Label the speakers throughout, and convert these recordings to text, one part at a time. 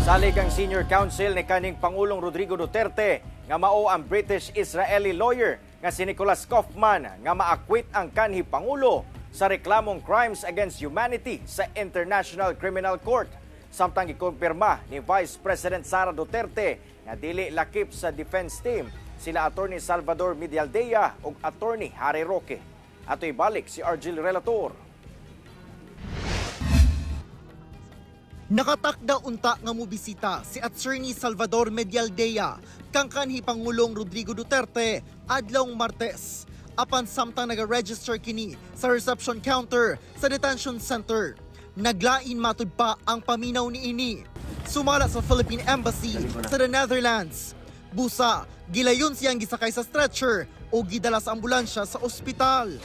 Speaker 1: Salig ang senior counsel ni kanhing Pangulong Rodrigo Duterte nga mao ang British-Israeli lawyer nga si Nicholas Kaufman nga ma-acquit ang kanhi Pangulo sa reklamong crimes against humanity sa International Criminal Court. Samtang gikumpirma ni Vice President Sara Duterte nga dili lakip sa defense team sila Attorney Salvador Medialdea ug Attorney Harry Roque. Atoy balik si Argel Relator.
Speaker 2: Nakatakda unta nga mobisita si Attorney Salvador Medialdea kang kanhi Pangulong Rodrigo Duterte adlawng Martes. Apan samtang naga-register kini sa reception counter sa detention center, naglain matud pa ang paminaw niini. Sumala sa Philippine Embassy sa the Netherlands. Busa, gilayon siyang gisakay sa stretcher o gidala sa ambulansya sa ospital.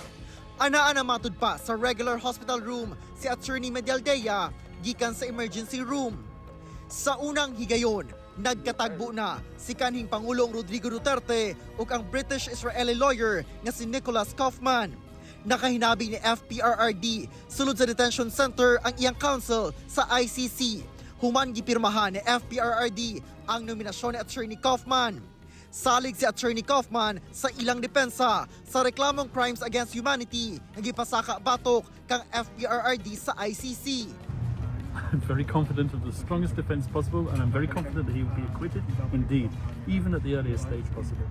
Speaker 2: Anaa na matud pa sa regular hospital room si Attorney Medialdea gikan sa emergency room. Sa unang higayon, nagkatagbo na si kanhing Pangulong Rodrigo Duterte ug ang British-Israeli lawyer nga si Nicholas Kaufman. Nakahinabi ni FPRRD sulod sa detention center ang iyang counsel sa ICC. Human gipirmahan ni FPRRD ang nominasyon ni Attorney Kaufman. Salig si Attorney Kaufman sa ilang depensa sa reklamong crimes against humanity nga gipasaka batok kang FPRRD sa ICC.
Speaker 3: I'm very confident of the strongest defense possible, and I'm very confident that he will be acquitted indeed, even at the earliest stage possible.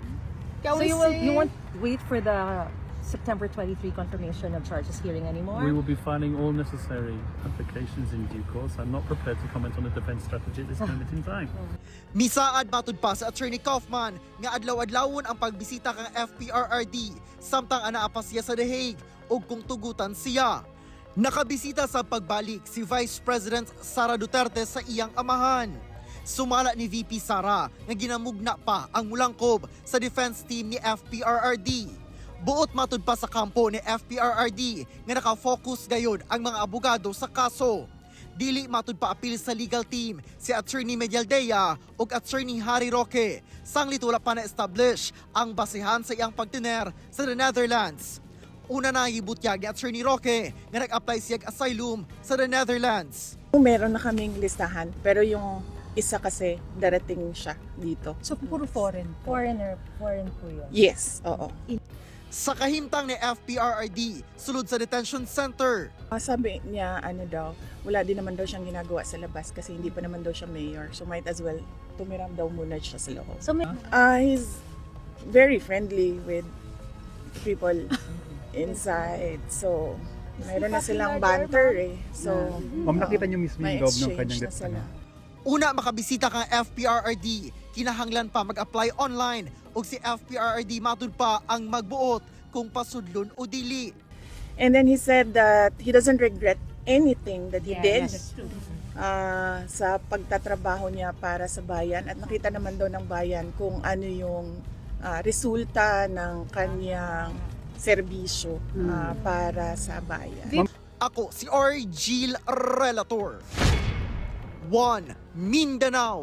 Speaker 4: So you won't wait for the September 23 confirmation of charges hearing anymore?
Speaker 3: We will be filing all necessary applications in due course. I'm not prepared to comment on the defense strategy at this moment in time.
Speaker 2: Misaad matud pa sa Attorney Kaufman nga adlaw-adlawon ang pagbisita kang FPRRD samtang anaa pa siya sa The Hague ug kung tugutan siya. Nakabisita sa pagbalik si Vice President Sara Duterte sa iyang amahan. Sumala ni VP Sara nga ginamugna pa ang mulangkob sa defense team ni FPRRD. Buot matud pa sa kampo ni FPRRD nga nakafocus gayon ang mga abogado sa kaso. Dili matud pa apil sa legal team si Attorney Medialdea ug Attorney Harry Roque. Sanglit wala pa na-establish ang basehan sa iyang pagtiner sa the Netherlands. Una na gibutyag ni Attorney Roque nga nag-apply siya asylum sa the Netherlands.
Speaker 5: Meron na kaming listahan, pero yung isa kasi darating siya dito.
Speaker 6: So, puro foreign po.
Speaker 4: Foreigner, foreign po yun.
Speaker 5: Yes, oo.
Speaker 2: Sa kahimtang ni FPRRD sulod sa detention center.
Speaker 5: Sabi niya, ano daw, wala din naman daw siyang ginagawa sa labas kasi hindi pa naman daw siya mayor. So might as well, tumira daw muna siya sa loob.
Speaker 4: So may
Speaker 5: He's very friendly with people inside. So, mayroon na silang banter eh. So,
Speaker 7: Ma'am, nakita niyo mismo
Speaker 5: may
Speaker 7: yung loob ng
Speaker 5: exchange
Speaker 7: kanyang
Speaker 5: na sila.
Speaker 2: Una makabisita kang FPRRD, kinahanglan pa mag-apply online ug si FPRRD matud pa ang magbuot kung pasudlon o dili.
Speaker 5: And then he said that he doesn't regret anything that he did sa pagtatrabaho niya para sa bayan, at nakita naman daw ng bayan kung ano yung resulta ng kanyang serbisyo para sa bayan.
Speaker 2: Ako si Argil Relator. 1 Mindanao.